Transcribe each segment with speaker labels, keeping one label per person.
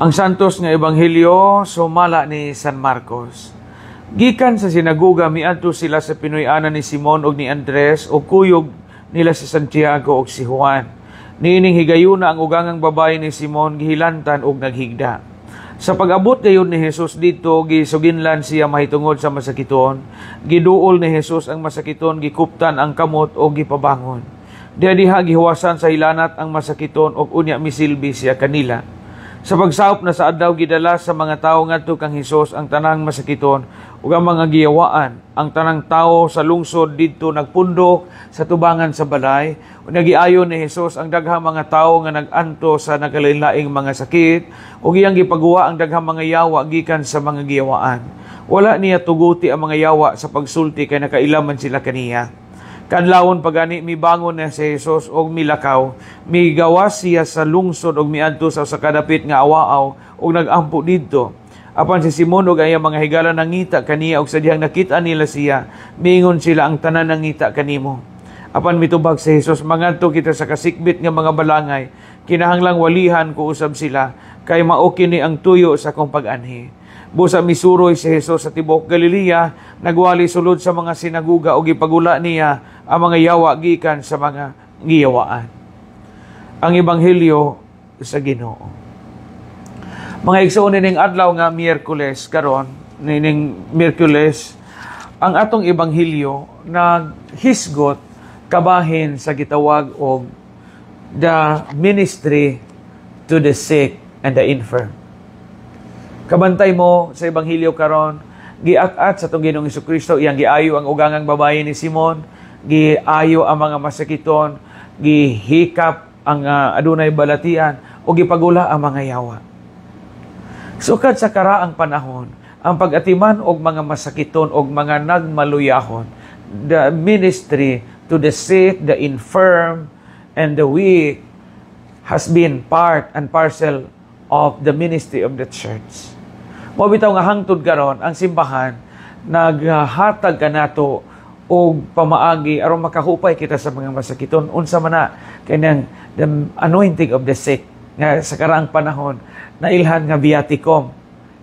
Speaker 1: Ang Santos nga Ebanghelyo sumala ni San Marcos. Gikan sa sinagoga, miadto sila sa pinuy-anan ni Simon ug ni Andres ug kuyog nila si Santiago ug si Juan. Niining higayuna, ang ugangang babaye ni Simon gihilantan ug naghigda. Sa pag-abot gayon ni Jesus didto, gisuginlan siya mahitungod sa masakiton. Giduol ni Jesus ang masakiton, gikuptan ang kamot ug gipabangon. Diha diha gihuwasan sa hilanat ang masakiton ug unya misilbi siya kanila. Sa pagsaop na sa adlaw, gidala sa mga tawo ngadto kang Hesus ang tanang masakiton ug ang mga giyawaan. Ang tanang tawo sa lungsod didto nagpundok sa tubangan sa balay. Ug giayo ni Hesus ang daghang mga tawo nga nag-anto sa nagkalain-laing mga sakit ug iyang gipaguwa ang daghang mga yawa gikan sa mga giyawaan. Wala niya tuguti ang mga yawa sa pagsulti kay nakaila man sila kaniya. Kaadlawon pa gani, mibangon na si Jesus og milakaw. Migawas siya sa lungsod og miadto sa usa ka dapit nga awaaw og nagampo didto. Apan si Simon ug ang iyang mga higala nangita kaniya og sa dihang nakita nila siya, miingon sila, "Ang tanan nangita kanimo." Apan mitubag si Jesus, "Mangadto kita sa kasikbit nga mga balangay. Kinahanglang walihan ko usab sila kay mao kini ang tuyo sa akong pag-anhi." Busa misuroy si Jesus sa tibuok Galilea, nagwali sulod sa mga sinaguga ug gipagula niya ang mga yawa gikan sa mga giyawaan. Ang Ebanghelyo sa Ginoo. Mga igsoon, nining adlaw nga Miyerkules karon, nining Miyerkules, ang atong ebanghelyo naghisgot kabahin sa gitawag og the ministry to the sick and the infirm. Kabantay mo sa ebanghelyo karon, giat-at sa atong Ginoong Kristo, iyang giayo ang ugangang babaye ni Simon, giayo ang mga masakiton, gihikap ang adunay balatian o gipagula ang mga yawa. Sukad sa karaang panahon, ang pag-atiman og mga masakiton og mga nagmaluyahon, the ministry to the sick, the infirm, and the weak has been part and parcel of the ministry of the church. Mao bitaw nga hangtod karon ang simbahan naghatag kanato og pamaagi aron makahupay kita sa mga masakiton. Unsa man na? Kanang the anointing of the sick nga sa karaang panahon nailhan nga viaticum,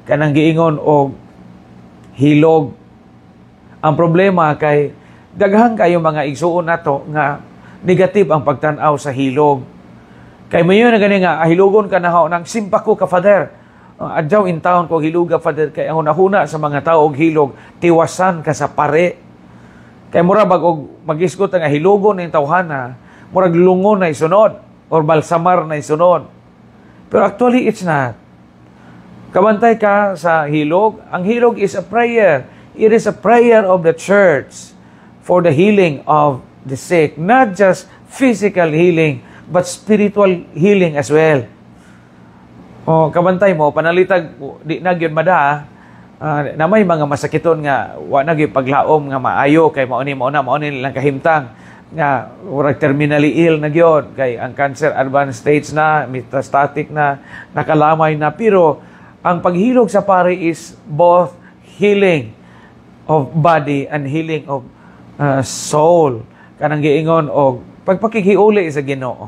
Speaker 1: kanang giingon og hilog. Ang problema kay daghan kayo mga igsuon nato nga negative ang pagtan-aw sa hilog. Kay mayo na gani nga, "Ah, hilugon ka na nang simpa ko ka, Father. Adyaw in town ko hiluga, Father." Kay ang hunahuna sa mga tao og hilog, tiwasan ka sa pare. Kay mura bag og magisgot nga hilugon ning tawhana, murag lungon na isunod or balsamar na isunod. Pero actually it's not. Kabantay ka sa hilog, ang hilog is a prayer. It is a prayer of the church for the healing of the sick. Not just physical healing, but spiritual healing as well. O, kabantay mo, panalitag, di na gyud mada, na may mga masakiton nga wa na gyud paglaom nga maayo kay mao ni mao na mao ni lang kahimtang nga murag terminally ill na gyud kay ang cancer advanced stage na, metastatic na, nakalamay na. Pero ang paghilog sa pare is both healing of body and healing of soul, kanang giingon og pagpakighiuli sa Ginoo.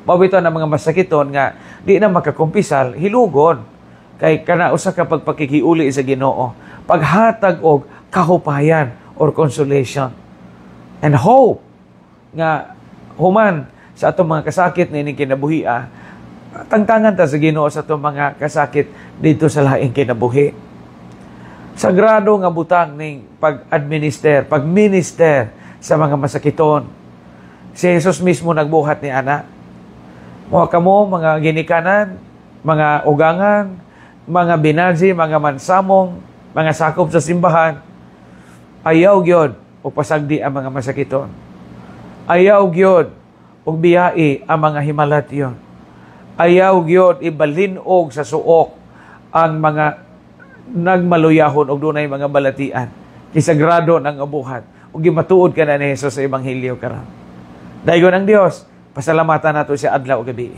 Speaker 1: Mao bitaw na mga masakiton nga di na makakumpisal, hilugon. Kay kana usa ka pagpakighiuli sa Ginoo, paghatag og kahupayan or consolation and hope nga human sa atong mga kasakit niining kinabuhi, tangtangan ta sa Ginoo sa atong mga kasakit dito sa laing kinabuhi. Sagrado nga butang ning pag-administer, pag-minister sa mga masakiton. Si Jesus mismo nagbuhat ni ana. Mga kamo, mga ginikanan, mga ugangan, mga binaji, mga mansamong, mga sakop sa simbahan, ayaw gyud og pasagdi ang mga masakiton. Ayaw gyud og biyai ang mga himalatyon. Ayaw gyud ibalin-og sa suok ang mga nagmaluyahon og dunay mga balatian. Kisagrado ng abuhat. Ug gimatuod ka na ni Jesus sa Ebanghelyo karon. Daygon ang Dios, pasalamatan nato siya adlaw ug gabi.